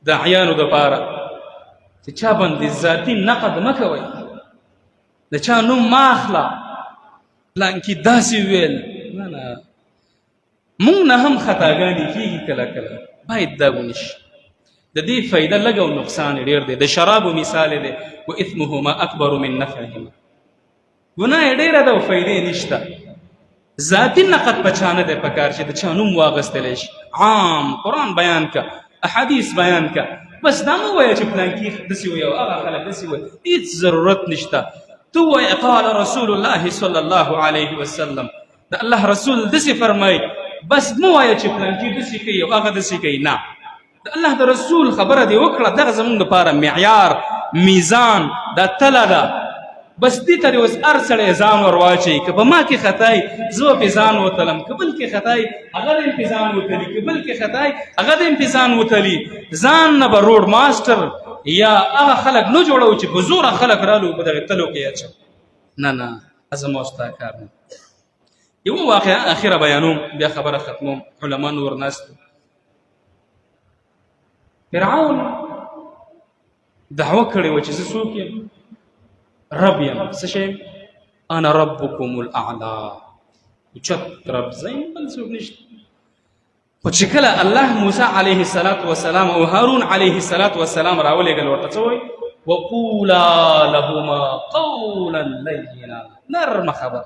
داعیانو دپاره چې چا باندې ذاتي نقد مه کوئ، د چا نوم مه اخله، پلانکي داسې ویل. نه نه، مونږ نه هم خطاګانې کېږي کله کله، باید دا ونه شي. د دې فایده لږه او نقصان ډېر دی. د شرابو مثال دی، و اثمهما اکبر من نفعهما. ګناه یې ډېره ده او فایدې نشته. ذاتي نقد په چا نه دی پکار چې د چا نوم واخیستلی شي. عام قرآن بیان که، احادیث بیان که، بس دا مه وایه چې پلانکي داسې وایي او هغه خلک داسې وایي، هېڅ ضرورت نشته. ته ووایه قال رسول الله صلی الله علیه وسلم، د الله رسول داسې فرمایي. بس مه وایه چې پلانکي داسې کوي او هغه داسې کوي. نه، د الله د رسول خبره دی وکړه، دغه زمونږ لپاره معیار، میزان، دا تله ده. بس دې ته اوس هر سړی ځان ور واچوي. که په ما کې خطا زه به پې ځان وتلم، که بل کې خطا هغه دې هم پې ځان وتلي، که بل کې خطا هغه دې هم پې ځان وتلي. ځان نه به روډ ماسټر یا هغه خلک نه جوړوو چې په زوره خلک رالو په دغې تلو کې اچوو. نه نه، زما او ستا کار نه. یوه واقعه اخره بیانوم، بیا خبره ختموم. علما نور ناست. فرعون دعوه کړې وه چې زه څوک یم؟ رب یم. څه شی؟ انا ربکم الاعلی، اوچت رب زه یم، بل څوک نشته. خو چې کله الله موسی علیه الصلاة والسلام او هارون علیه الصلاة والسلام راولېږل، ورته څه وایي؟ وقولا لهما قولا لینا، نرمه خبره.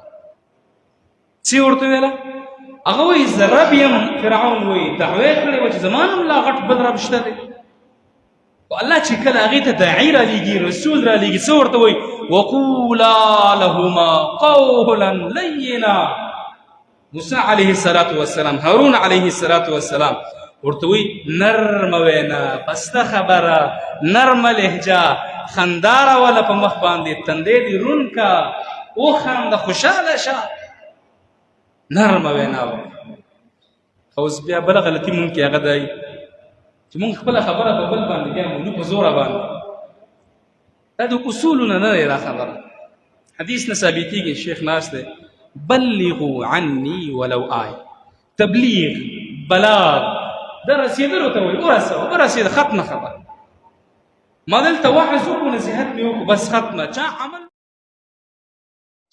څه ورته ویله؟ هغه وایي زه رب یم. فرعون وایي دعوه یې کړې وه چې زما نه هم لا غټ بل رب شته دی. خو الله چې کله هغې ته داعي رالیږي، رسول رالیږي، څه ورته وایي؟ وقولا لهما قولا لینا. موسی علیه الصلاة والسلام، هارون علیه الصلاة والسلام ورته وایي نرمه وینا، پسته خبره، نرمه لهجه، خندا راوله په مخ باندې، تندی دې روڼ که، وخانده، خوشحاله شه، نرمه وینا وکړه. خو اوس بیا بله غلطي مونږ کې هغه دی چې مونږ خپله خبره په بل باندې بیا منو په زوره باندې. دا د اصولو نه نه دی دا خبره. حدیث نه ثابتېږي، شیخ ناست دی، بلغوا عني ولو آیه. تبلیغ، بلاغ، د رسېدلو ته وایي، ورسوه، ورسېده، ختمه خبره. ما دلته وعظ وکړو، نصیحت مې وکړو، بس ختمه. چا عمل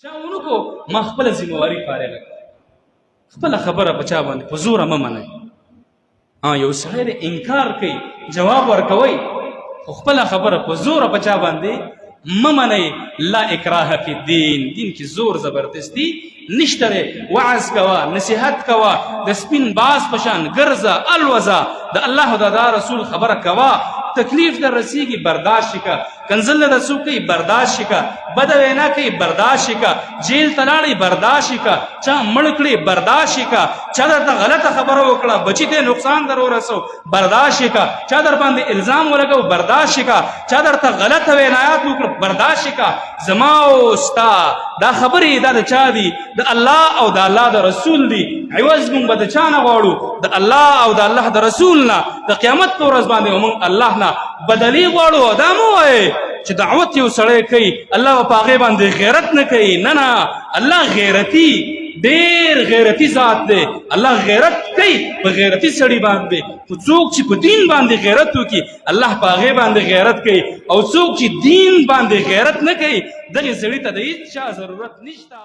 چا ونکو، ما خپله ذمهواري فارغه کړه. خپله خبره په چا باندې په زوره مه منئ. ها، یو سړی دی انکار کوي، جواب ورکوئ، خو خپله خبره په زوره په چا باندې مه منئ. لا اکراه فی الدین، دین کې زور زبردستی نشته دی. وعظ کوه، نصیحت کوه، د سپین باز په شان ګرځه، الوزه، د الله او د رسول خبره کوه. تکلیف در رسیږي، برداشت کا. کنزل نه څوک کوي، برداشت کا. بده وینا کوي، برداشت کا. جیل ته لاړې، برداشت کا. چا مړ کړې، برداشت کا. چا درته غلطه خبره وکړه، بچی ته نقصان در ورسو، برداشت کا. چا در باندې الزام ولګو، برداشت کا. چا درته غلطه وینایات وکړه، برداشت کا. زما او ستا دا خبرې دا د چا دي؟ د الله او د الله د رسول دي. عوض مونږ به د چا نه غواړو؟ د الله او د الله د رسول نه. د قیامت په ورځ باندې مونږ الله نه بدلی غواړو. دا مو وایي چې دعوت یو سړی کوي، الله به په هغې باندې غیرت نه کوي. نه نه، الله غیرتی، ډیر غیرتی ذات دی. الله غیرت کوي په غیرتی سړي باندې. خو څوک چې په دین باندې غیرت وکړي، الله په هغې باندې غیرت کوي، او څوک چې دین باندې غیرت نه کوي، دغې سړي ته د هیڅ چا ضرورت نشته.